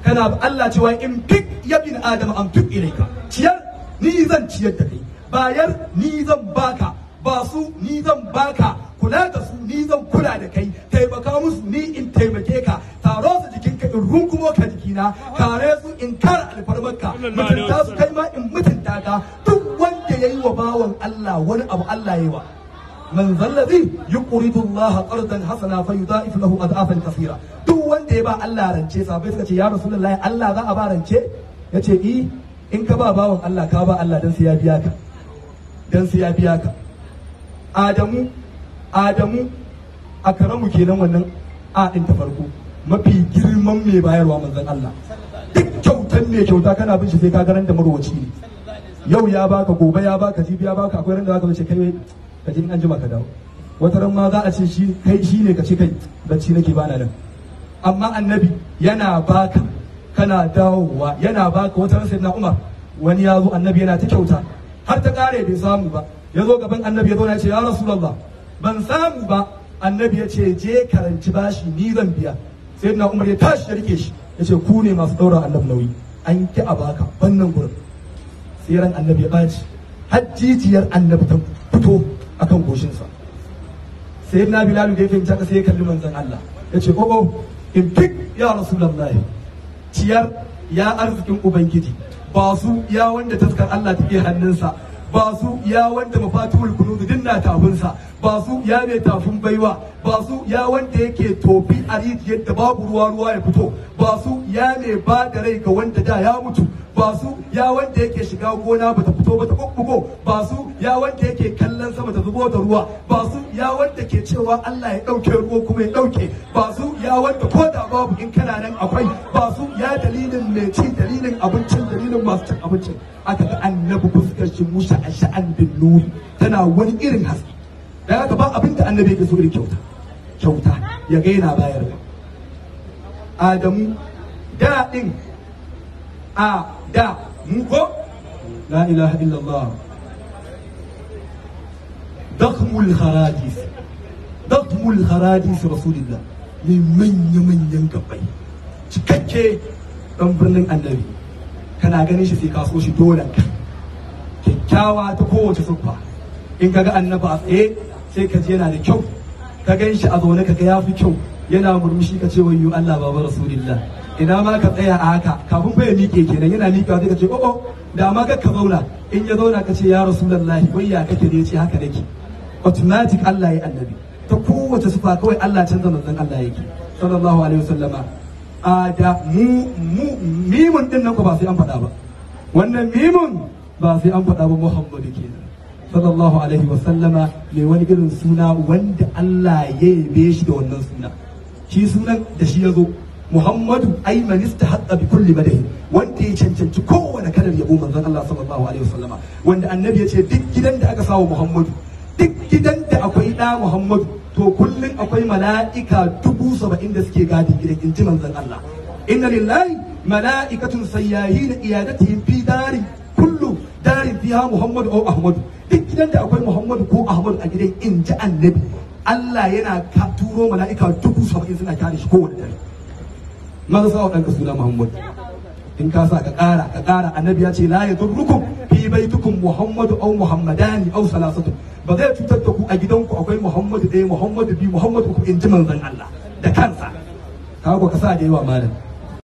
Kana Allah cewa in fik ya bin adam am fik ilaika. Ciyar ni zan ciyar da kai, bayar ni zan baka, ba su ni zan baka, kula da su ni zan kula da kai, taimaka musu ni in taimake ka, taro su jikinka in rungumo ka jikina, kare su in kare alfarmarka, mutunta su kai ma in mutunta ka. Duk wanda yayi wa bawan Allah wani abu Allah yayi wa. Man zallazi yuqridu Allah qardan hasana fayudha'if lahu ad'afan kaseera. Duk wanda ya ba Allah rance, sahabbai suka ce ya Rasulullahi Allah za a ba rance? Yace i in ka ba bawan Allah ka ba Allah dan sai ya biya ka, dan sai ya biya ka. Adamu Adamu akramu kenan, wannan a din ta farko mafi girman mai bayarwa manzon Allah. Duk kyautan mai kyauta kana bin shi sai ka garan da marwaci ne. Yau ya baka, gobe ya baka, jibi ya baka, akwai ran da zaka ce kai ka je in an jima ka dawo. Wata ran ma za a ce shi kai shi ne ka ce kai bacci nake bana nan. Amma annabi yana baka kana dawowa, yana baka. Wata ran sayyidina Umar wani ya zo annabi yana ta kyauta har ta kare bai samu ba. Ya zo gaban annabi ya zo ya ce ya Rasulullah ban samu ba. Annabi ya ce je karanci bashi ni zan biya. Sayyidina Umar ya tashi ya rike shi ya ce ku ne masu daura annabi nauyi, an ki a baka wannan gurin. Sai ran annabi ya baci, har jijiyar annabi ta fito akan goshinsa. Sayyidina Bilal da ya fahimci haka sai ya kalli manzon Allah ya ce o'o in fik ya Rasulullahi, ciyar ya arzikin ubangiji, ba su ya wanda taskar Allah take hannunsa, ba su ya wanda mafatihul kunuz dinna tafinsa, ba su ya mai tafin baiwa, ba su ya wanda yake tofi a rijiyar da babu ruwa ruwa ya fito, ba su ya mai ba da rai ga wanda da ya mutu, ba su ya wanda yake shiga gona bata fito bata kokkugo, ba su ya wanda yake kallon sama ta zubo da ruwa, ba su ya wanda ke cewa Allah ya dauke ruwa kuma ya dauke, ba su ya wanda ko da babu in kana nan akwai, ba su ya dalilin mai ci, dalilin abincin, dalilin masu cin abincin. Aka ga annabi fuskar shi musha a sha'an bin nuri tana wani irin haske. Dan haka ba abin da annabi yake so irin kyauta, kyauta ya ga yana bayarwa. Adamu da din a da mu ko la ilaha illallah, dakhmul kharadis, dakhmul kharadis rasulillah, ne manya manyan gabbai, cikakke dan birnin annabi. Kana ganin shi sai ka so shi dole ka, kyakkyawa ta kowace siffa. In kaga annabi a tsaye sai ka ji yana da kyau, ka gan shi a zaune kaga ya fi kyau, yana murmushi ka ce wayyo Allah baba rasulillah, ina ma ka tsaya a haka. Kafin fa ya miƙe kenan, yana miƙewa sai ka ce o'o da ma ka zauna. In ya zauna ka ce ya rasulullahi wai ya kake ne? Ce haka nake. Automatic Allah ya annabi ta kowace sifa, kawai Allah canza manzon Allah yake sallallahu alaihi wasallama. A da mu mu mimun din nan ko ba sai an faɗa ba, wannan mimun ba sai an faɗa ba, Muhammadu kenan sallallahu alaihi wasallama, mai wani irin suna wanda Allah ya yabe shi da wannan suna. Shi sunan da shi ya zo Muhammadu ai man istahaqqa bi kulli madahi, wanda ya cancanci kowane kalar yabo manzon Allah sallallahu alaihi wasallama, wanda annabi ya ce duk gidan da aka sawa Muhammadu, duk gidan da akwai da Muhammadu, to kullun akwai mala'ika 70,000 da suke gadin gidan, in ji manzon Allah. Inna lillahi mala'ikatun sayyahin iyadatihim fi darin kullu darin fiha Muhammadu aw Ahmadu. Duk gidan da akwai Muhammadu ko Ahmadu a gidan, in ji annabi, Allah yana turo mala'ika 70,000 suna kare shi kowane dare. Maza sa ɗanka suna Muhammadu, in ka sa ka ƙara ka ƙara. Annabi ya ce la yadurrukum fi baitukum Muhammadu aw Muhammadani aw salasatu, ba zai cutar da ku a gidanku akwai Muhammadu ɗaya, Muhammadu biyu, Muhammadu uku, in ji manzon Allah da kansa. Ka ko ka sa da yawa malam.